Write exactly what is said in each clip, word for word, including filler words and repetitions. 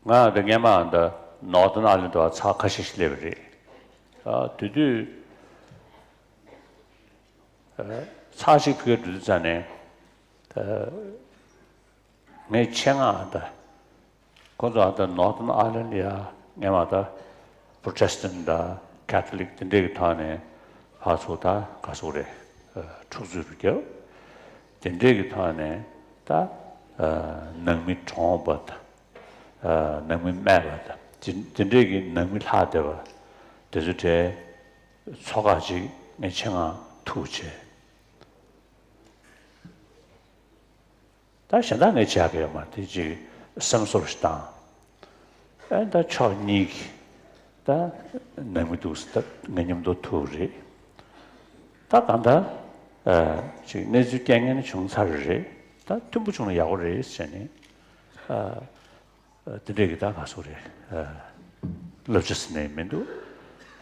ང་འདི་སྔས་མ་འདི་ནོར་ཐོན་ཨ་ལན་དུ་ཚར་ཁ་ཤས་ཤིག་སླེབས་པ་རེད། ཨ་དེ་དུས་ཨ་ཚར་ཞིག་ཕ་གིར་འགྲོ་དུས་ཙ་ནས་ཨ་ངའི་ཆེད་མངགས་འདི་ཁོ་ཚོ་ཨ་ད་ནོར་ཐོན་ཨ་ལན་ལ་ཡ་སྔས་མ་ད་Protestant་དང་Catholic་དེ་འདྲས་ཀྱི་ཐོག་ནས་ཕར་ཚུར་ད་ག་ཟེར་དགོས་རེད། ཨ་འཁྲུག་རྩོད་རུ་བརྒྱབ། དེ་འདྲས་ཀྱི་ཐོག་ནས་ད་ཨ་ནང་མི་གྲོངས་པ་དང་། ཨ་ནང་མི་རྨས་པ་དང་། དེ་དེ་འདྲས་ཀྱི་ནང་མི་ལྷག་བསྡད་པ་དེ་ཚོ་གྲས་ཚོགས་ཁག་ཅིག་ངས་ཆེད་མངགས་ཐུག་བྱས། ད་གཞན་དག་ངས་བྱ་གི་ཡོད་མ་རེད། དེ་ཅིག་སེམས་གསོ་ཞིག་བཏང་། ཨེ་ད་ཕྱོགས་གཉིས་ཀྱི་ད་ནང་མི་འདུག་ད་ངའི་མཉམ་དུ་ཐུག་རེད། ད་གང་ལྟར་ཨ་ཅིག་གནས་ཚུལ་རྐྱེན་ངན་བྱུང་ཚར་རེད། ད་མཐུན་པོ་བྱུང་ན་ཡག་པོ་རེད་ཟེར་ནས་ཨ་ཨ་དེ་འདྲས་ཀྱི་ད་ག་ཟེར་དགོས་རེད། ཨ་བསླབ་བྱ་ཟེར་ནས་མི་འདུག་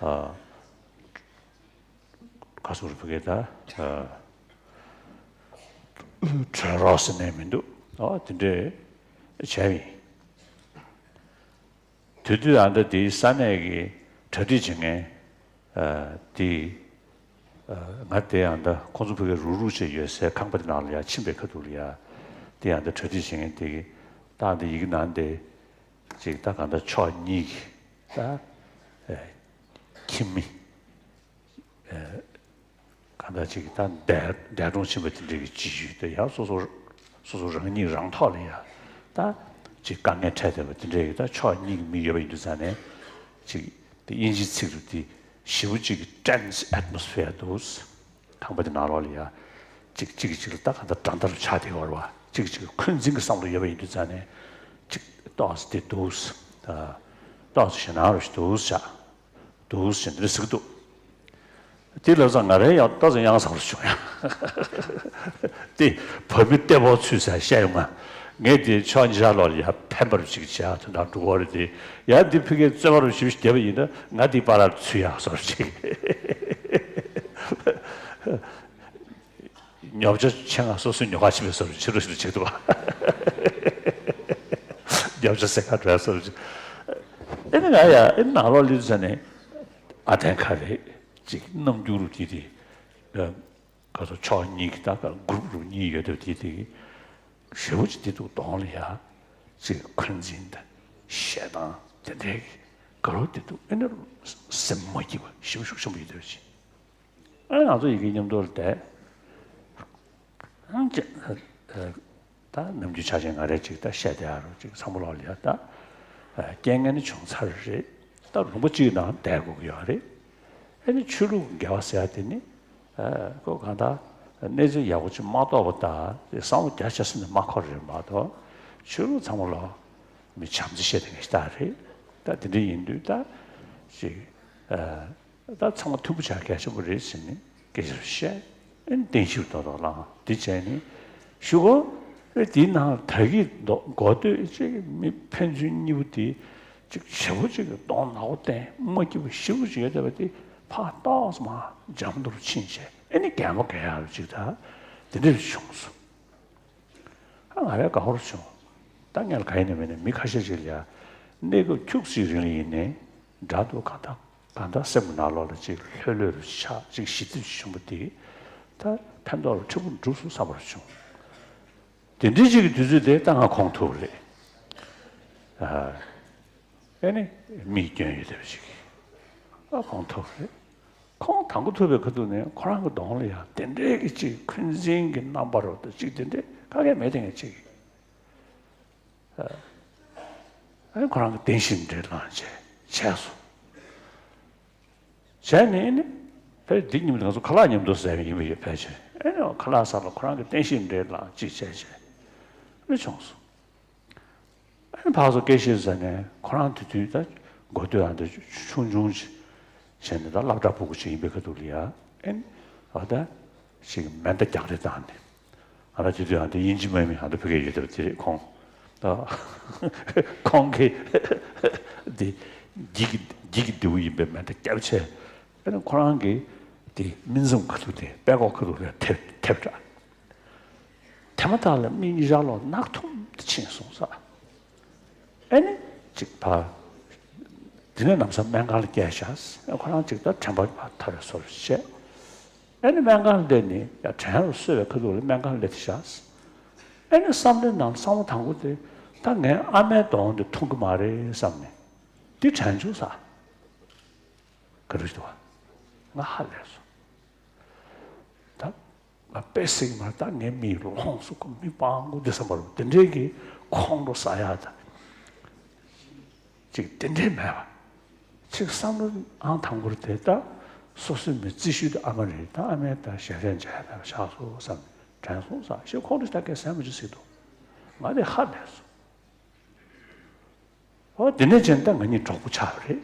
ཨ་ག་ཟེར་དགོས་རེད། ཕ་གི་ད་ཨ་གྲོས་རོགས་ཟེར་ནས་མི་འདུག་ཨ་དེ་འདྲས་བྱས་ཡིན། དེ་དུས་ཨ་ད་དེའི་ས་གནས་ཀྱི་གྲ་སྒྲིག་བྱེད་མཁན་ཨ་དེ་ཨ་ང་དེ་ཨ་ད་ཁོང་ཚོ་ཕ་གི་རུག་རུག་བྱས་ཡོད་སའི་ཁང་པ་དེ་ནང་ལ་ཡར་ཕྱིན་པའི་ཁ་ཐུག་ལ་ཡ། དེ་ཨ་ད་གྲ་སྒྲིག་བྱེད་མཁན་དེ་གི་ད་ཨ་ད་ཡི་གེ་ནང་དེ་ཅིག་ད་གང་ལྟར་ཕྱོགས་གཉིས་ཀྱི་ད་ཨ་ཁྱིམ་མི་ཨ་གང་ལྟར་ཅིག་ད་འདས་འདས་གྲོངས་ཕྱིན་པ་དེ་འདྲའི་གི་སྤྱི་ཡུལ་དེ་ཡང་སོ་སོ་སོ་སོ་རང་ཉིད་རང་ཐོག་ལ་ཡང་ད་ཅིག་དཀའ་ངལ་འཕྲད་བསྡད་པ་དེ་འདྲའི་གི་ད་ཕྱོགས་གཉིས་ཀྱི་མི་ཡོད་པ་ཡིན་དུས་ཙང་ནས་ཅིག་དེ་དབྱིན་ཇིའི་ཚིག་རུ་དེ་ཞེ་པོ་ཅིག་གི་tense atmosphere་འདུག་ཁང་པ་དེ་ནང་ལོགས་ལ་ཡང་ཅིག་གཅིག་གིས་གཅིག་ལ་ད་གང་ལྟར་འགྲན་ཟླ་རུ་ཆགས་བསྡད་ཡོད་རེད་བ། གཅིག་གིས་གཅིག་ལ་འཁོན་འཛིན་གྱི་བསམ་བློ་ཡོད་པ་ཡིན་དུས་ཙང་ནས་ཅིག་ཏོག་ཙམ་དེ་འདུག་ཏོག་ཙམ་ཞེད་སྣང་རུ་ཞིག་འདུག་ཤག་འདུག་ཟེར་འདི་ཟེར་གི་འདུག་དེ་ལབ་ཙང་ང་རའི་ཡང་ཏོག་ཙམ་ཡང་ཟ་བར་བྱུང་ཡ། དེ་བོད་མི་ལྟད་མོ་ཚུད་ཟེར་བཤད་ཡོང་ང་། ངས་དེ་ཕྱོགས་གཉིས་ཆ་ལོག་ལ་ཡ་ཕན་པ་རུ་ཅིག་བྱས་དོན་དག་འགྲུབ་པ་རེད་དེ། ཡ་འདི་ཕ་གིའི་རྩོད་པ་རུ་ཞིབ་ཞིབ་བརྒྱབ་པ་ཡིན་ན་ང་འདི་པ་ལགས་ཚུད་ཡ་བཟོ་འདྲ་ཅིག་ཉོ་ཆ་ཆེད་མངགས་སོ་སོའི་ཉོ་ག་ཕྱིན་པའི་བཟོ་འདྲ་ཕྱི་རུ་ཞིག་ཏུ་བྱེད་འདུག་ཉོ་ཆ་སེ་ག་འགྲོ་ཡ་བཟོ་འདྲ་ཅིག་ཨེ་ནི་ང་ཡ་ཨེ་ནི་ནང་ལོགས་ལུས་ཟ་ནས་ཨ་དན་ཁ་རེད་ཅིག་རྣམ་འགྱུར་རུ་དེ་དེ། ག་ཚོད་ཕྱོགས་གཉིས་ཀྱི་ད་ག་གུ་རུབ་རུབ་གཉིས་ཡོད་དེ་དེ་དེ་ཞེ་པོ་ཅིག་དེ་འདུག་གདོང་ལ་ཡ་ཅིག་འཁོན་འཛིན་དང་ཞེ་སྡང་དེ་འདྲའི་གི་ག་རུ་དེ་འདུག་ཨེ་ནི་སེམས་མ་སྐྱིད་པ་ཞེ་པོ་ཤུགས་ཆེན་པོ་ཡོད་དེ་ཅིག་ཨེ་ང་ཚོ་ཡི་གེ་མཉམ་དུ་ལ་བསྡད། ཨང་ཅེ། ད་ནམ་རྒྱུན་ཆ་ཆེན་ང་རས་ཅིག་ད་བཤད་བསྡད་ཡ་རུ་ཅིག་ཚང་མ་ལོག་ལ་ཡ་ད། རྐྱེན་ངན་ནི་བྱུང་ཚར་རེད། ད་ལུང་པ་གཅིག་ནང་བསྡད་དགོས་ཀྱི་ཡོད་རེད། ཨ་ནི་ཆོས་ལུགས་འགལ་བ་ཟེར་ཡ་དེ་ནི། ཁོ་གང་ལྟར་གནས་ཚུལ་ཡག་པོ་ཅིག་མ་རྟོགས་པ་དང་བསམ་བློ་རྒྱ་ཆེ་ས་ནས་མ་འཁོར་རེད་མ་གཏོགས། ཆོས་ལུགས་ཚང་མ་ལོག་མི་བྱམས་བརྩེ་བཤད་དེ་ངས་ལྟ་རེད། ད་དེ་འདྲ་ཡིན་དུས་ད་ཅིག་ད་ཚང་མ་མཐུན་པོ་བྱ་གལ་ཆེན་པོ་རེད་ཟེར་ནས་སྐད་ཆ་བཤད། ཨེ་ནི་བརྟན་བཞུགས་རྡོག་རྡོག་བླངས། དེ་བྱས་ནས་ཞུ་གོ་ཨེ་དེའི་ནང་ད་གི་མགོ་སྟོད་ཅིག་མི་ཕན་ཚུན་གཉིས་པོ་དེ་ཅིག་བྱེད་པོ་ཅིག་གི་གདོང་ནག་པོ་བསྟན་མ་སྐྱིད་པོ་ཞེ་པོ་ཅིག་ཡོད་བསྡད་པ་དེ་ཕར་ཏོག་ཙམ་མར་འཇམ་ཏོག་ཏོ་ཕྱིན་བྱས་ཨེ་ནི་གད་མོ་བགད་ཡག་རུ་ཅིག་ད་དེ་འདྲ་བྱུང་སོང་། ཨ་ང་རའི་དགའ་བོར་བྱུང་། ད་ངས་ལ་ག་ཡིན་ནས་མིན་ནས་མི་ཁ་ཤས་ཤིག་ལ་ཡ་གནས་སྐབས་ཁྱུག་ཙམ་རིང་ལ་ཡིན་ནའི་དགྲ་འདུག་གང་ལྟར་གང་ལྟར་སེམས་ཀྱི་ནང་ལོགས་ལ་ཅིག་ལྷོད་ལྷོད་རུ་ཆགས་ཅིག་ཞི་བདེ་བྱུང་བ་དེ་ད་ཕན་ཐོགས་ལ་ཕྲན་བུ་འགྲུབ་སོང་བསམ་པར་བྱུང་། དེ་འདྲའི་ཅིག་གི་དུས་ཚོད་དེ་ད་ང་ཁོང་ཐུག་རེད། ཨ་ཨེ་ནི་མིག་སྐྱོན་ཡོད་བསྡད་པ་ཅིག་ཨ་ཁོང་ཐུག་རེད། ཁོང་དང་པོ་ཐུག་པའི་ཁ་ཐུག་ནས་ཁོ་རང་གི་གདོང་ལ་ཡང་དེ་འདྲའི་གི་ཅིག་འཁོན་འཛིན་གྱི་རྣམ་པ་རོ་དང་ཅིག་དེ་འདྲའི་ག་གེ་མེད་དེ་ངས་ཅིག་ཨ་ཁོ་རང་གི་བདེན་བཞི་འདྲེ་ལངས་བྱས་བྱས་སོང་། བྱས་ནས་ནི་ཕར་འདི་མཉམ་དུ་ང་ཚོ་ཁ་ལག་མཉམ་དུ་ཟས་པ་ཡིན་པ་ཡོད་ཕལ་ཆེར་ཨེ་ནི་ཁ་ལག་ཟ་ལ་ཁོ་རང་གི་བདེན་བཞི་འདྲེ་ལངས་ཅིག་བྱས་བྱས་ཨེ་བྱུང་སོང་། ཨ་ནི་ཕར་ཚུར་སྐད་བཤད་ཟེར་ནས་ཁོ་རང་དེ་དུས་ད་མགོ་སྟོད་ཨ་འདྲ་ཆུང་ཆུང་ཅིག་བྱས་ནས་ད་སློབ་གྲྭ་ཕྲུ་གུ་ཅིག་ཡིན་པའི་ཁ་ཐུག་ལ་ཡ་ཨེ་ནི་ཨ་ད་ཅིག་མེ་མདའ་རྒྱག་རེས་བཏང་ནས་ཨ་ད་དེ་དུས་ཨ་འདྲ་དབྱིན་ཇི་མ་ཡིན་ཨ་འདྲ་ཕ་གིར་ཡོད་དེ་རེད་ཁོང་ད་ཁོང་གིས་འདི་འགྱིག་གི་འགྱིག་གི་རྡེའུ་ཡིན་པའི་མེ་མདའ་བརྒྱབ་བྱས་ཨེ་ནི་ཁོ་རང་གིས་དེ་སྨིན་མཚམས་ཁ་ཐུག་དེ་པད་ཀོག་ཁ་ཐུག་ལ་ཐེབས་ཐེབས་འདྲ། དེ་མ་ཐག་ལ་མིག་གཉིས་ཆར་ལོག་ནག་ཐུམ་དུ་ཕྱིན་སོང་ས། ཨེ་ནི་ ཅིག་ཕར། དེ་ནས་ལམ་སང་སྨན་ཁང་ལ་བསྐྱལ་བཞག་ཁོ་རང་ཅིག་ད་དྲན་པ་ཕར་ཐར་བའི་བཟོ་འདྲ་བྱས། ཨ་ནི་སྨན་ཁང་སླེབས་ནས་ཡ་དྲན་རུ་གསོས་པའི་ཁ་ཐུག་ལ་སྨན་ཁང་སླེབས་ཏེ་བཞག་ཨ་ནི་བསམ་བློའི་ནང་བསམ་བློ་དང་པོ་དེ་ད་ངའི་ཨ་མའི་གདོང་དེ་མཐོང་གི་མ་རེད་བསམ་ནས། འདི་དྲན་བྱུང་ས། ག་རེ་ཞིག་འདུག་བ། ང་ཧ་ལས་སོང་། ད་ང་དཔེ་སྲིད་མ་ད་ངའི་མིག་ལོངས་སུ་ཁོ་མི་སྤང་དགོས་འདི་བསམ་པ་རུ་དེ་འདྲའི་གི་ཁོང་ཁྲོ་ཟ་ཡ་ད། ཅིག་དེ་འདྲའི་མེད་པ། ཅིག་བསམ་བློ་ཨང་དང་པོར་དེ་ལྟ། སོ་སོའི་མི་རྩིས་ཞུས་དེ་ཨ་མ་རེད་ད་ཨ་མས་ད་ཞལ་རས་མཇལ་ཡ་ད་བཞག་སོང་བསམ་དྲན་སོང་ས་ཞེས་ཁོང་ཁྲོ་ད་གས་ཟ་མ་བྱུང་ཟེར་འདུག་ང་དེ་ཧ་ལས་སོང་། ཨོ་དེ་ནས་ཅན་ད་ང་གཉིས་གྲོགས་པོ་ཆགས་པ་རེད།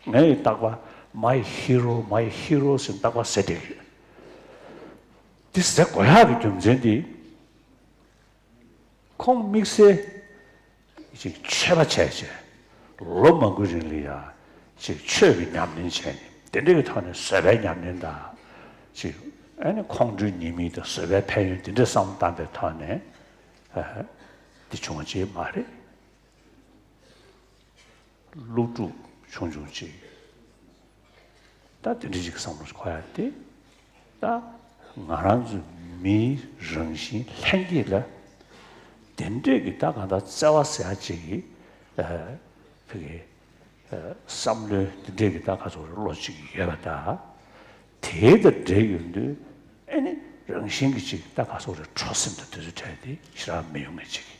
ངའི་རྟག་པ། My hero, my hero ཟེར་རྟག་པ་ཟེར་བསྡད་ཡོད། དེ་ཟེར་དགོས་ཡག་གི་རྒྱུ་མཚན་དེ། ཁོང་དམིགས་བསལ་ཅིག་ཆོས་པ་བྱས་བྱས། ལོ་མང་པོའི་རིང་ལ་ཡ་ཅིག་ཆོས་ཀྱི་ཉམས་ལེན་བྱས་ནས་དེ་འདྲ་གི་ཐོག་ནས་བཟོད་པའི་ཉམས་ལེན་དང་། ཅིག་ཨ་ནི་ཁོང་ཁྲོའི་ཉེས་དམིགས་དང་བཟོད་པའི་ཕན་ཡོན་དེ་འདྲ་བསམ་བློ་བཏང་པའི་ཐོག་ནས་ཨ་དེ་བྱུང་བ་ཅིག་མ་རེད། སློབ་ཕྲུག་ཆུང་ཆུང་ཅིག་ད་དེ་འདྲ་ཅིག་བསམ་བློ་འཁོར་ཡ་དེ། ད་ང་རང་ཚོ་མིའི་རང་བཞིན་ལྷན་སྐྱེས་ལ་དེ་འདྲས་ཀྱི་ད་གང་ལྟར་བརྩེ་བ་ཟེར་ཡ་ཅིག་གི་ཨ་ཕ་གི་ཨ་བསམ་བློའི་དེ་འདྲས་ཀྱི་ད་ག་ཚོད་རེ་བློ་ཅིག་ཡོད་པ་ད། དེའི་ད་འདྲེས་ཡོང་དུས་ཨེ་ནི་རང་བཞིན་གྱི་ཅིག་ད་ག་ཚོད་རེ་ཁྲོ་སེམས་དང་དེ་ཚོ་བྲལ་ཏེ་ཞེ་དྲག་མི་ཡོང་ངེས་ཅིག་གི་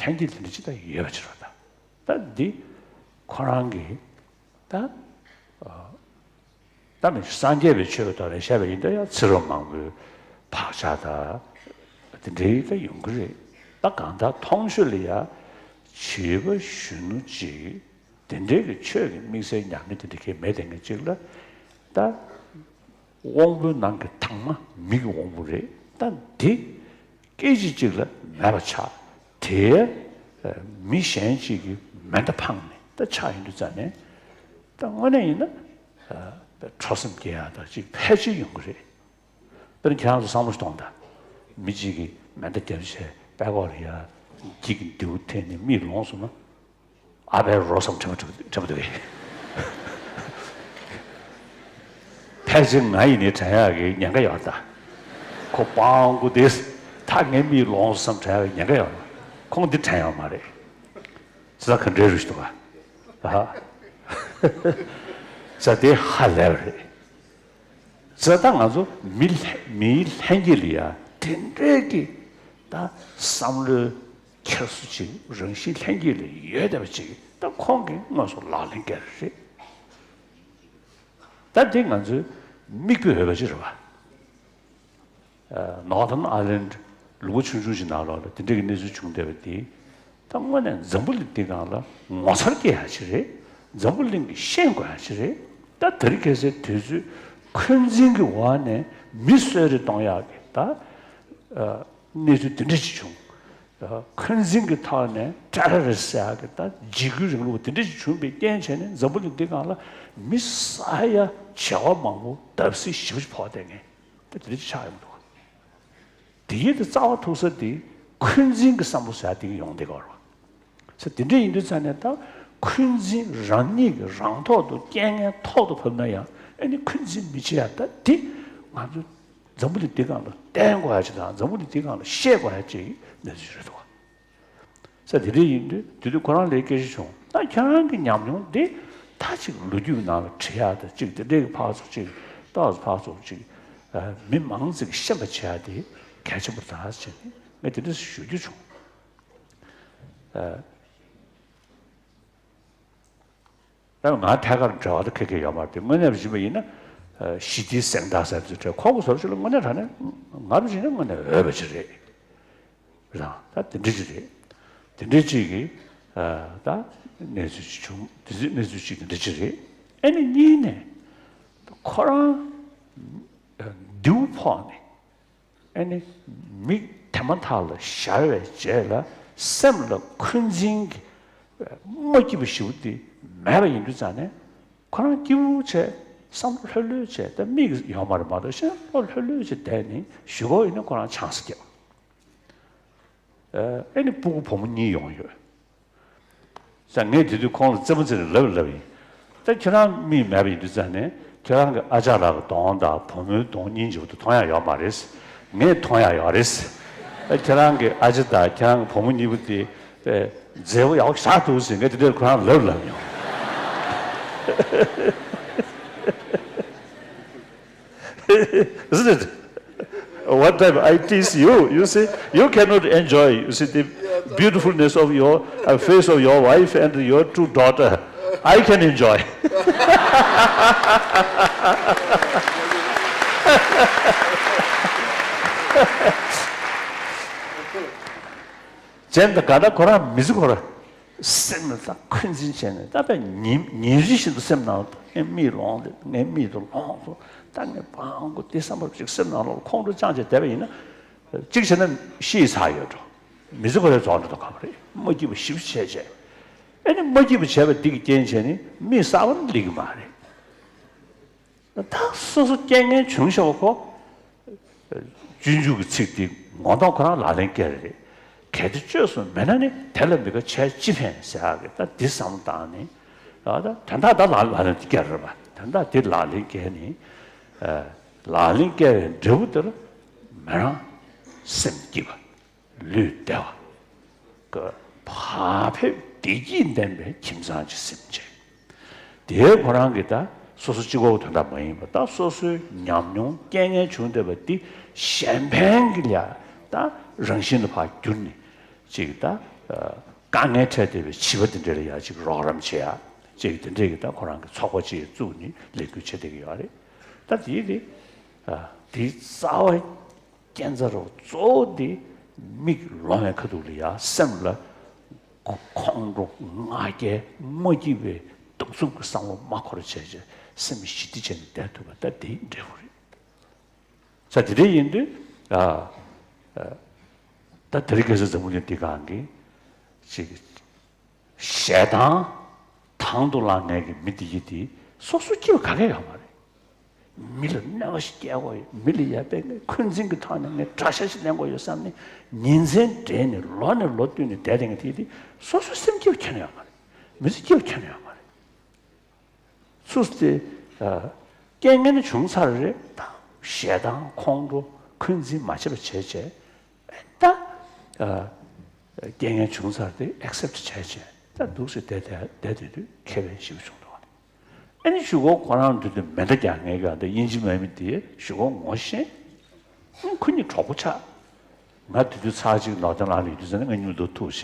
ལྷན་སྐྱེས་དེ་འདྲ་ཅིག་ད་ཡོད་པ་ཅིག་རེད་ད། ད་འདི་ཁོ་རང་གི་ད་ཨ་ད་མི་སངས་རྒྱས་པའི་ཆོས་ཀྱི་ཐོག་ནས་བཤད་པ་ཡིན་ད་ཡང་ཚེ་རབས་མང་པོའི་བག་ཆགས་ད་དེ་འདྲའི་ད་ཡོང་གི་རེད། ད་གང་ལྟར་མཐོང་ཆོས་ལ་ཡ་བྱིས་པ་གཞོན་ནུ་ཅིག་དེ་འདྲའི་གི་ཆོས་ཀྱི་དམིགས་བསལ་ཉམས་ལེན་དེ་འདྲ་གས་མེད་དེ་ངེས་ཅིག་ལ་ད། དབང་པོའི་ནང་གི་དྭངས་མ་མིག་གི་དབང་པོ་རེད། ད་འདི་སྐད་ཅིག་གཅིག་ལ་མེད་པ་ཆགས། དེ་མི་གཞན་གཅིག་གིས་མེ་མདའ་འཕངས་ནས་ད་ཆགས་ཡོང་དུས་ཙ་ནས་ད་དངོས་གནས་ཡིན་ན་ཁྲོ་སེམས་སྐྱེ་ཡག་ད་ཅིག་ཕལ་ཆེར་ཡོང་གི་རེད། དཔེར་ན་ཁྱེད་རང་ཚོ་བསམ་བློ་གཏོང་དང་། མི་གཅིག་གིས་མེ་མདའ་བརྒྱབ་བྱས་པད་ཀོག་ལ་ཡ་འགྱིག་གི་མདེའུ་འཐེན་ནས་མིག་ལོངས་སོང་ན། ཨ་ཕའི་རོ་བསམ་དྲན་པ་དྲན་པ་འདུག་གས། ཕལ་ཆེར་ང་ཡིན་ནའི་དྲན་ཡག་གི་ཉེན་ཁ་ཡོད་ད། ཁོ་སྤང་དགོས་དེ། ད་ངའི་མིག་ལོངས་བསམ་དྲན་ཡག་གི་ཉེན་ཁ་ཡོད་ན། ཁོང་འདི་དྲན་ཡོད་མ་རེད། ཙི་ད་ག་འདྲའི་རུ་ཞིག་འདུག་ག་ཨ་ཙི་དེ་ཧ་ལས་པ་རེད། ཙི་ད་ང་ཚོ་མི་ལྷ་མིའི་ལྷན་སྐྱེས་ལ་ཡ་དེ་འདྲའི་གི་ད་བསམ་བློའི་འཁྱེར་སོ་ཅིག་རང་བཞིན་ལྷན་སྐྱེས་ལ་ཡོད་བསྡད་པ་ཅིག་ད་ཁོང་གིས་དངོས་སུ་ལག་ལེན་བཀལ་རེད། ད་འདི་ང་ཚོའི་མིག་དཔེ་འོས་པ་ཅིག་རེད་བ། Northern Ireland ལུང་པ་ཆུང་ཆུང་ཞིག་ནང་ལོགས་ལ་དེ་འདྲ་གི་གནས་ཚུལ་བྱུང་བསྡད་པ་དེ། ད་དངོས་གནས་འཛམ་བུ་གླིང་འདི་སྒང་ལ་ངོ་མཚར་སྐྱེ་ཡག་ཅིག་རེད། འཛམ་བུ་གླིང་གིས་ཤེས་དགོས་ཡག་ཅིག་རེད། ད་དེ་རིང་ཁ་སང་དུས་ཚོད་འཁོན་འཛིན་གྱི་འོག་ནས་མི་གསོད་རེས་གཏོང་ཡག་གི་ད་གནས་ཚུལ་དེ་འདྲ་ཅིག་བྱུང་། འཁོན་འཛིན་གྱི་ཐོག་ནས་ཊེ་རོ་རི་སི་ཟེར་ཡག་གི་ད་འཇིགས་སྐུལ་རིང་ལུགས་དེ་འདྲ་ཞིག་བྱུང་བའི་རྐྱེན་བྱས་ནས་འཛམ་བུ་གླིང་འདི་སྒང་ལ་མི་ས་ཡ་བྱེ་བ་མང་པོ་བརྡབ་གསིག་ཞེ་པོ་ཅིག་ཕོག་བསྡད་མཁན་ད་དེ་འདྲ་ཅིག་ཆགས་ཡོང་འདུག་དེ་ཡི་དེ་རྩ་བ་ཐུག་ས་དེ་འཁོན་འཛིན་གྱི་བསམ་བློ་ཟེར་ཡག་དེ་གི་ཡོང་བསྡད་ཀྱི་ཡོད་རེད་བ། ས་དེ་འདྲ་ཡིན་དུས་ཙང་ནས་ད་འཁོན་འཛིན་རང་ཉིད་ཀྱི་རང་ཐོག་ཏུ་རྐྱེན་ངན་ཐོག་ཏུ་བབས་ན་ཡང་ཨ་ནི་འཁོན་འཛིན་མི་བྱེད་ཡག་ད་དེ་ང་ཚོ་འཛམ་བུ་གླིང་འདི་སྒང་ལ་བསྟན་དགོས་ཡག་ཅིག་དང་འཛམ་བུ་གླིང་འདི་སྒང་ལ་བཤད་དགོས་ཡག་ཅིག་གནས་ཚུལ་ཞིག་རེད་འདུག་བ། ས་དེ་འདྲ་ཡིན་དུས་དེ་དུས་ཁོ་རང་ལ་སྐད་ཆ་བྱུང་ད་ཁྱེད་རང་གི་ཉམས་མྱོང་འདི་ད་ཅིག་ལོ་རྒྱུས་ནང་ལ་བྲིས་ཡག་ད་ཅིག་དེ་འདྲའི་ཕར་ཚུར་ཅིག་ཏོག་ཙམ་ཕར་ཚུར་ཅིག་མི་མང་ཙིག་ཤེས་པ་བྱེད་ཡག་དེ་གལ་ཆེན་པོ་རེད་ཟེར་ནས་ངས་དེ་འདྲ་ཞུ་རྒྱུ་བྱུང་། ཨ། ད་ང་ཐད་ཀར་འབྲེལ་བ་དང་ཁེ་ཁེ་ཡོད་མ་རེད་དེ་དངོས་གནས་བྱས་པ་ཡིན་ན་ཞི་བདེའི་གཟེངས་རྟགས་ཟེར་ཚུལ་འཕྲད་ཁོང་གི་བཟོ་ཅིག་ལ་དངོས་གནས་དྲང་གནས་ང་རུ་བྱས་ན་དངོས་གནས་འོས་པ་ཅིག་རེད། རང་ད་དེ་འདྲ་ཅིག་རེད། དེ་འདྲ་ཅིག་གི་ད་གནས་ཚུལ་ཅིག་བྱུང་དེ་ཚོའི་གནས་ཚུལ་ཅིག་དེ་འདྲ་ཅིག་རེད། ཨ་ནི་གཉིས་ནས་ཁོ་རང་མདེའུ་ཕོག་ནས། ཨ་ནི། མིག་དེ་མ་ཐག་ལ་ཞར་བའི་རྗེས་ལ་སེམས་ལ་འཁོན་འཛིན་གྱི་མ་སྐྱིད་པ་ཞེ་པོ་དེ་མེད་པ་ཡིན་དུས་ཙང་ནས་ཁོ་རང་སྐྱིད་པོ་བྱས་བསམ་བློ་ལྷོད་ལྷོད་བྱས་ད་མིག་ཡོད་མ་རེད་མ་གཏོགས་བཤད་བློ་ལྷོད་ལྷོད་བྱས་བསྡད་ནས་གཞུག་གུ་ཡིན་ན་ཁོ་རང་ཆང་ས་བརྒྱབ། ཨ་ནི་སྤུ་གུ་བུ་མོ་གཉིས་ཡོང་ཡོད། ཙང་ངས་དེ་དུས་ཁོང་ལ་རྩེད་མོ་རྩེ་ནས་ལབ་ལབ་ཡིན། ད་ཁྱེད་རང་མིག་མེད་པ་ཡིན་དུས་ཙང་ནས་ཁྱེད་རང་གི་ཨ་ཅག་ལགས་ཀྱི་གདོང་དང་བུ་མོའི་གདོང་སྙིང་རྗེ་པོ་དེ་མཐོང་ཡ་ཡོད་མ་རེད། ངས་མཐོང་ཡ་ཡོད་རེད། ཨ་ཁྱེད་རང་གི་ཨ་ཅག་དང་ཁྱེད་རང་གི་བུ་མོ་གཉིས་པོ་དེ་ཨེ་མཛེས་པོ་ཡག་པོ་ཞེ་དྲག་འདུག་ཟེར་ངས་དེ་འདྲ་ཁོ་རང་ལབ་ལབ་མྱོང་། Isn't it? One time I tease you, you see, you cannot enjoy, you see, the beautifulness of your uh, face of your wife and your two daughter. I can enjoy. ཅན་ད་ག་ད་ཁོ་རང་མི་ཚེ་ཁོ་རང་སེམས་ལ་ད་འཁོན་འཛིན་བྱས་ནས་ད་དཔེ་ཉིན་ཉིན་རེ་བཞིན་དུ་སེམས་ནང་དུ་ངའི་མིག་ལོང་སྟེ་ངའི་མིག་ཏུ་ལོང་སོང་། ད་ངས་བང་གོ་དེ་བསམ་པར་ཅིག་སེམས་ནང་ལོགས་ཁོང་ཁྲོ་བཅངས་བྱས་བསྡད་པ་ཡིན་ན་གཅིག་བྱས་ན་ཤི་ཚར་ཡོད་འགྲོ། མི་ཚེ་ཁོ་རའི་རྫོགས་འགྲོ་དང་ག་པ་རེད། མ་སྐྱིད་པ་ཞིབ་བྱས་བྱས་ཨེ་ནི་མ་སྐྱིད་པ་བྱས་པ་འདི་གི་རྐྱེན་བྱས་ནས་མིག་གསར་པ་ནི་ལེགས་ཀྱི་མ་རེད། ད་སོ་སོ་རྐྱེན་ངན་བྱུང་ཤོག་གོ། སྤྱོད་འཇུག་གི་ཚིག་དེ་ངོ་མདོག་ཁོ་རང་ལག་ལེན་བཀལ་རེད། གལ་ཏེ་བཅོས་སུ་མེད་ན་ནི་དེ་ལ་མི་དགའ་བྱས་ཅི་ཕན་ཟེར་ཡག་གི་ད་འདི་བསམ་བློ་བཏང་ནས་ཨ་ད་དོན་དག་ད་ལག་ལག་ལེན་དེ་བཀལ་རེད་པ། དོན་དག་དེ་ལག་ལེན་བཀལ་ནས་ཨ་ལག་ལེན་བཀལ་བའི་འབྲས་བུ་དེར་མི་རང་སེམས་སྐྱིད་པ། ལུས་བདེ་བ། བག་ཕེབས་བདེ་སྐྱིད་ལྡན་པའི་ཁྱིམ་ཚང་ཅིག་སེམས་བྱེད། དེའི་ཁོ་རང་གི་ད་སོ་སོ་གཅིག་པོ་དོན་དག་མ་ཡིན་པ་ད་སོ་སོའི་ཉམས་མྱོང་རྐྱེན་ངན་བྱུང་བསྡད་པ་འདི་གཞན་ཕན་གྱི་ལ་ད་རང་བཞིན་ལ་ཕར་བསྒྱུར་ནས་ཅིག་ད་དཀའ་ངལ་འཕྲད་བསྡད་པའི་བྱིས་པ་འདི་འདྲ་ལ་ཡ་ཅིག་རོགས་རམ་བྱེད་ཡ་ཅིག་འདི་འདྲས་ཀྱི་ད་ཁོ་རང་གི་ཚོགས་པ་ཅིག་བཙུགས་ནས་ལས་འགུལ་བྱེད་བསྡད་ཀྱི་ཡོད་རེད། ད་དེའི་རེད། དེའི་རྩ་བ། རྐྱེན་རྩ་རུ་གཙོ་བོ་དེ་མིག་ལོང་བའི་ཁ་ཐུག་ལ་ཡ་སེམས་ལ་ཁོང་ཁྲོ་love ང་རྒྱལ་མ་སྐྱིད་པའི་གདུག་རྩུབ་ཀྱི་བསམ་བློ་མ་འཁོར་བྱས་བྱས་སེམས་ཞི་བདེ་བྱས་ནས་བསྡད་ཐུབ་པ་ད་དེའི་འབྲས་བུ་རེད། ས་དེ་འདྲ་ཡིན་དུས་ཨ་ཨ་ད་དེ་རིང་ཁ་སང་འཛམ་བུ་གླིང་འདི་སྒང་གི་ཅིག་ཞེ་སྡང་དང་དུ་བླངས་མཁན་གྱི་མི་དེ་ཡིན་དེ་སོ་སོ་སྐྱིད་པ་ག་གེ་ཡོད་མ་རེད། མི་ལ་གནོད་པ་ཞིག་སྐྱེལ་དགོས་ཡོད། མི་ལ་ཡ་དཔེ་ངས་འཁོན་འཛིན་གྱི་ཐོག་ནས་ངས་དགྲ་ཤ་ཞིག་ལེན་དགོས་ཡོད་བསམ་ནས་ཉིན་མཚན་སྦྲེལ་ནས་ལོ་ནས་ལོ་བསྟུད་ནས་བསྡད་བསྡད་མཁན་དེ་དེ་སོ་སོ་སེམས་སྐྱིད་པ་ཁྱོན་ནས་ཡོད་མ་རེད། མི་ཚེ་སྐྱིད་པ་ཁྱོན་ནས་ཡོད་མ་རེད། སུ་སྟེ་རྐྱེན་ངན་བྱུང་ཚར་རེད་ད་ཞེ་སྡང་ཁོང་ཁྲོ་འཁོན་འཛིན་མ་བྱེད་པ་བྱས་བྱས་ད། རྐྱེན་ངན་བྱུང་ཚར་ཏེ་accept་བྱས་བྱས་ད་འདུག་སེ་བསྡད་བསྡད་བསྡད་དུས་ཁེ་ཕན་ཞེ་པོ་བྱུང་འདུག་ཨ་ནི་གཞུག་གུ་ཁོ་རང་འདུག་དུས་མེ་མདའ་རྒྱག་ངེས་ག་འདི་དབྱིན་ཇི་མ་ཡིན་དེ་གཞུག་གུ་ངོ་ཤེས། ཁོ་གཉིས་གྲོགས་པོ་ཆགས། ང་དེ་དུས་ཚར་གཅིག་ནོར་ལྡན་ལགས་ལ་ཡོད་དུས་ཟེར་ན་ང་མཉམ་དུ་ཐུག་བྱས་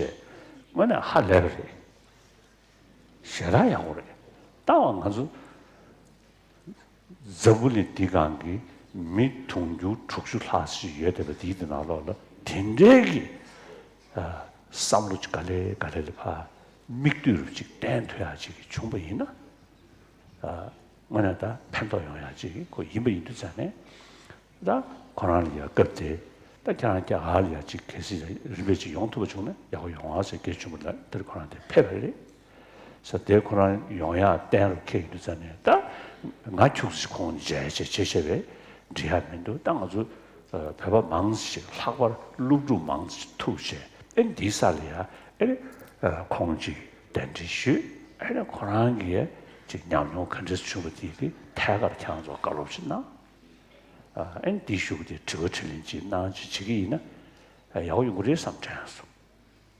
དངོས་གནས་ཧ་ལས་པ་རེད། ཞེ་དྲག་ཡག་པོ་རེད། ལྟ་བ་ང་ཚོ། འཛམ་བུ་གླིང་འདི་སྒང་གི་མི་དུང་ཕྱུར་དྲུག་ཅུ་ལྷག་ཞིག་ཡོད་བསྡད་པ་འདིའི་ནང་ལོགས་ལ་དེ་འདྲའི་གི་བསམ་བློ་ཅིག་ག་ལེ་ག་ལེ་ལ་ཕར་མིག་ལྟོས་རུ་ཅིག་བསྟན་ཐུབ་ཡག་ཅིག་བྱུང་པ་ཡིན་ན། དངོས་གནས་ད་ཕན་ཐོགས་ཡོང་ཡག་ཅིག་ཁོ་ཡིན་པ་ཡིན་དུས་ཙང་ནས། ད་ཁོ་རང་ལ་ཡང་སྐབས་དེ་ད་ཁྱེད་རང་རྒྱ་གར་ལ་ཡང་ཅིག་གལ་སྲིད་རིམ་པས་ཅིག་ཡོང་ཐུབ་པ་བྱུང་ན་ཡག་པོ་ཡོང་ཨ་ཟེར་སྐད་བྱུང་བ་ལ་དེར་ཁོ་རང་དེ་ཕེབས་པ་རེད། ས་དེ་ཁོ་རང་ཡོང་ཡག་གཏན་རུ་འཁེལ་ཡོད་དུས་ཙང་ནས་ད་ང་ཁྱུག་ཙམ་ཁོང་མཇལ་བྱས་བྱས་བྱས་པས་འགྲིག་ཡག་མི་འདུག་ད་ང་ཚོ་བོད་པ་མང་ཞིག་ལྷག་པར་སློབ་ཕྲུག་མང་ཞིག་ཐུག་བྱས་ཨེ་འདིའི་ས་ལ་ཡ་ཨེ་ཁོང་ཅིག་གདན་འདྲེན་ཞུས་ཨེ་ཁོ་རང་གིས་ཅིག་ཉམས་མྱོང་ག་འདྲས་བྱུང་བ་དེ་དེ་ཐད་ཀར་ཁྱེད་རང་ཚོ་བཀའ་སློབ་ཅིག་གནང་། ཨ་ནི་འདིའི་གཞུག་གུ་དེ་དྲི་བ་དྲིས་ལན་ཅིག་གནང་ཅིག་བྱེད་ཀྱི་ཡིན་ན་ཡག་པོ་ཡོང་གི་རེད་བསམ་དྲན་སོང་།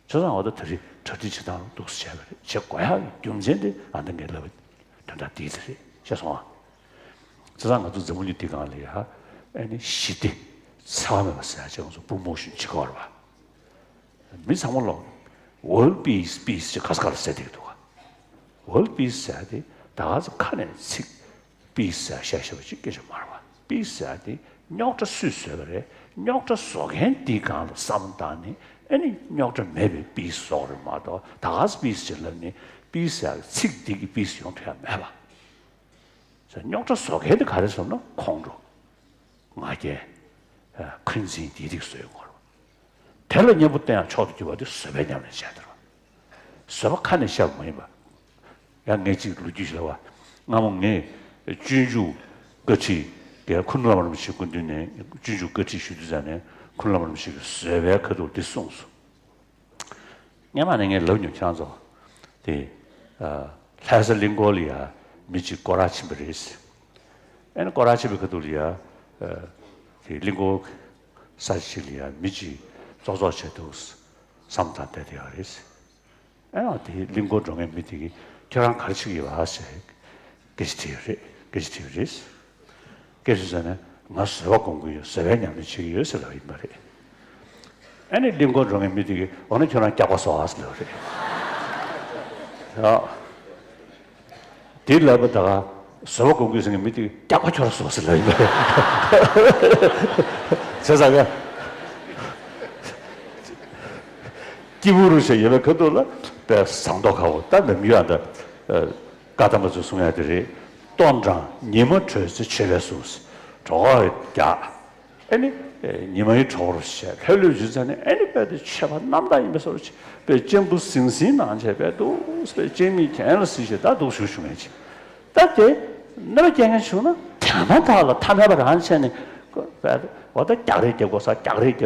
བྱས་ཙང་འོ་ད་ད་རེས་གྲ་སྒྲིག་བྱེད་སྟངས་འདུག་སེ་བྱས་པ་རེད། བྱེད་དགོས་ཡག་གི་རྒྱུ་མཚན་དེ་ཨ་ད་ངས་ལབ་པ་དོན་དག་འདི་དེ་རེད་ཤེས་སོང་ཨ། བྱས་ཙང་ང་ཚོ་འཛམ་བུ་གླིང་འདི་སྒང་ལ་ཡ་ཨ་ནི་ཞི་བདེ་འཚེ་བ་མེད་པ་ཟེར་ཡག་ཅིག་ང་ཚོ་པུ་རོ་མོ་ཤོན་བྱེད་དགོས་རེད་པ། མི་ཚང་མ་ལོག World Peace Peace ཅེས་ཁ་ས་ཁ་ལ་ཟེར་བསྡད་འདུག་ག World Peace ཟེར་དེ་ད་ག་ཚོད་ཁ་ནས་ཚིག་Peace ཟེར་བཤད་བཤད་པ་ཅིག་སྐད་ཆ་མ་རེད་པ། Peace ཟེར་དེ་རྙོག་དྲ་སུས་བཟོས་པ་རེད། རྙོག་དྲ་བཟོ་མཁན་དེའི་སྒང་ལ་བསམ་བློ་བཏང་ནས་ཨ་ནི་རྙོག་དྲ་མེད་པའི་Peace བཟོ་དགོས་རེད་མ་གཏོགས་ད་ག་ཚོད་Peace ཅེས་ལབ་ནས་Peace ཟེར་ཚིག་འདི་གི་Peace ཡོང་ཐུབ་ཡག་མེད་པ། རྙོག་དྲ་བཟོ་མཁན་དེ་ག་རེ་ཟེར་ན་ཁོང་ཁྲོ། ང་རྒྱལ། འཁོན་འཛིན་དེའི་རིགས་བཟོས་ཡོང་གི་རེད། དེ་ལ་གཉེན་པོ་བསྟེན་ཡང་མཆོག་ཏུ་གྱུར་པ་དེ་བཟོད་པའི་ཉམས་ལེན་བྱས་དེ་རེད། བཟོད་པ་ཁ་ནས་བཤད་པ་མ་ཡིན་པ། ཡང་ངས་གཅིག་ལོ་རྒྱུས་ཤིག་ལབ་པ། སྔ་མོ་ངས་སྤྱོད་འཇུག་བཀའ་ཁྲིད་ཀྱི་ཁུ་ནུ་བླ་མ་རིན་པོ་ཆེ་སྐུ་མདུན་ནས་སྤྱོད་འཇུག་བཀའ་ཁྲིད་ཞུ་དུས་ཙང་ནས་ཁུ་ནུ་བླ་མ་རིན་པོ་ཆེ་གིས་བཟོད་པའི་ཁ་ཐུག་འདི་གསུངས་སོང་། སྔན་མ་ནས་ངས་ལབ་མྱོང་ཁྱེད་རང་ཚོ། དེ། ལྷ་ས་གླིང་སྐོར་ལ་ཡ་མི་གཅིག་སྐོར་ར་ཕྱིན་པ་རེད། ཨ་ནི་སྐོར་ར་ཕྱིན་པའི་ཁ་ཐུག་ལ་ཡ། དེ་གླིང་སྐོར་ས་ཆ་ཞིག་ལ་ཡ་མི་གཅིག་ཙོག་ཙོག་བྱས་འདུག་བསམ་བཏང་བསྡད་དེ་ཡོད་རེད། ཨ་ནི་དེ་གླིང་སྐོར་འགྲོ་མཁན་མི་དེ་གིས་ཁྱོད་རང་ག་རེ་བྱེད་ཀྱི་ཡོད་ཟེར། སྐད་ཆ་དྲིས་ཡོད་རེད། སྐད་ཆ་དྲིས་ཡོད་རེད། སྐད་ཆ་ཟེར་ནས་ང་བཟོད་པ་སྒོམ་གྱི་ཡོད། བཟོད་པའི་ཉམས་ལེན་བྱེད་ཀྱི་ཡོད་ཟེར་ལབ་ཡིན་པ་རེད། ཨ་ནི་གླིང་སྐོར་འགྲོ་མཁན་མི་དེ་གིས་འོ་ན་ཁྱོད་རང་སྐྱག་པ་བཟོ་ཨ་ཟེར་ལབ་རེད། ཡ། དེ་ལབ་པ་ད་ག་བཟོད་པ་སྒོམ་གྱི་ཟེར་མཁན་མི་དེ་གིས་སྐྱག་པ་ཁྱོད་རང་བཟོ་ཟེར་ལབ་ཡིན་པ་རེད། བྱས་ཙང་ག་སྐྱིད་པོ་རུ་ཞིག་ཡོད་པའི་ཁ་ཐུག་ལ་དཔེ་ཟངས་མདོག་ཁ་པོ་ད་འདམ་ཡུལ་ཨ་ད། བཀའ་གདམས་པ་ཚོས་གསུང་ཡ་དེ་རེད། ལྟོ་འགྲངས་ཉི་མ་དྲོས་ཚེ་མཆོད་པའི་གཟུགས། གྲོད་ཁོག་རྒྱགས། ཨ་ནི། ཉི་མ་ཡི་གྲོགས་རུ་བྱས་ལྷོད་ལྷོད་བྱེད་ཚེ་ནི་ཨ་ནི་དཔེ་དེ་མཆོད་པ་རྣམ་དག་ཡིན་པའི་བཟོ་འདྲ་བྱས་དཔེ་གཅན་པོ་ཟིང་ཟིང་ནང་བྱས་དཔེ་འདུག་དཔེ་གཅན་མི་གྱེན་ལ་གཟིགས་བྱས་ད་འདུག་བཞུགས་བཞུགས་མཁན་ཅིག་ད་དེ་གནོད་པ་སྐྱེལ་མཁན་བྱུང་ན་དོན་དག་ཐོག་ལ་ཐ་མལ་པ་རང་བྱས་ནས་དཔེ་འོ་ད་རྒྱག་རེས་རྒྱག་དགོས་ས་རྒྱག་རེས་རྒྱག་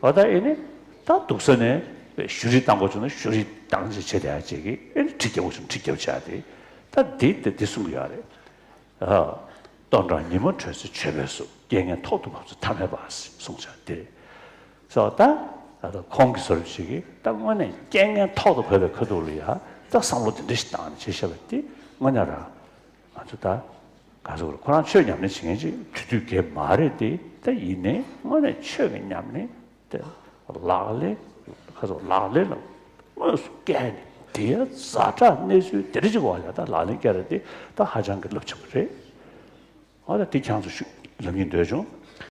འོ་ད་ཨེ་ནི། ད་འདུག་ས་ནས་བཞུགས་རིས་བཏང་དགོས་བྱུང་ན་བཞུགས་རིས་བཏང་བྱས་བྱས་བསྡད་ཡ་ཅིག་གིས་ཨེ་ནི་གྲི་རྒྱག་དགོས་བྱུང་ན་གྲི་རྒྱབ་བྱས་ཏེ། ད་འདི་འདི་འདི་གསུང་གི་ཡོད་རེད། ཨ། ལྟོ་འགྲངས་ཉི་མ་དྲོས་ཚེ་མཆོད་པའི་གཟུགས། རྐྱེན་ངན་ཐོག་ཏུ་བབས་ཚེ་ཐ་མལ་པ་གསུངས་བྱས་ཏེ། སོ་ད་ད་ཁོང་གི་བཟོ་འདྲ་ཅིག་གིས་ད་དངོས་གནས་རྐྱེན་ངན་ཐོག་ཏུ་བབས་པའི་ཁ་ཐུག་ལ་ཡ་ད་བསམ་བློ་དེ་འདྲ་ཞིག་བཏང་ནས་བྱས་བཞག་པ་དེ་དངོས་གནས་རང་ང་ཚོ་ད་ག་ཚོད་ཁོ་རང་ཆོས་ཉམས་ལེན་བྱེད་མཁན་ཅིག་དུས་དུས་དགེ་མ་རེད་དེ། ད་ཡིན་ནའི་དངོས་གནས་ཆོས་ཀྱི་ཉམས་ལེན་དེ་ལག་ལེན་ཁ་ཚོ་ལག་ལེན་ལ་དངོས་སུ་བཀལ་ནས་དེའི་ཛ་དྲག་གནས་ཚུལ་དེ་འདྲ་ཅིག་འོག་ལ་ད་ལག་ལེན་བཀལ་རེད་དེ་ད་ཧ་ཅང་གི་རླབས་ཆེན་པོ་རེད། འོ་ད་དེ་ཁྱེད་ཚོ་ཞུ་ལབ་སྙིང་འདོད་བྱུང་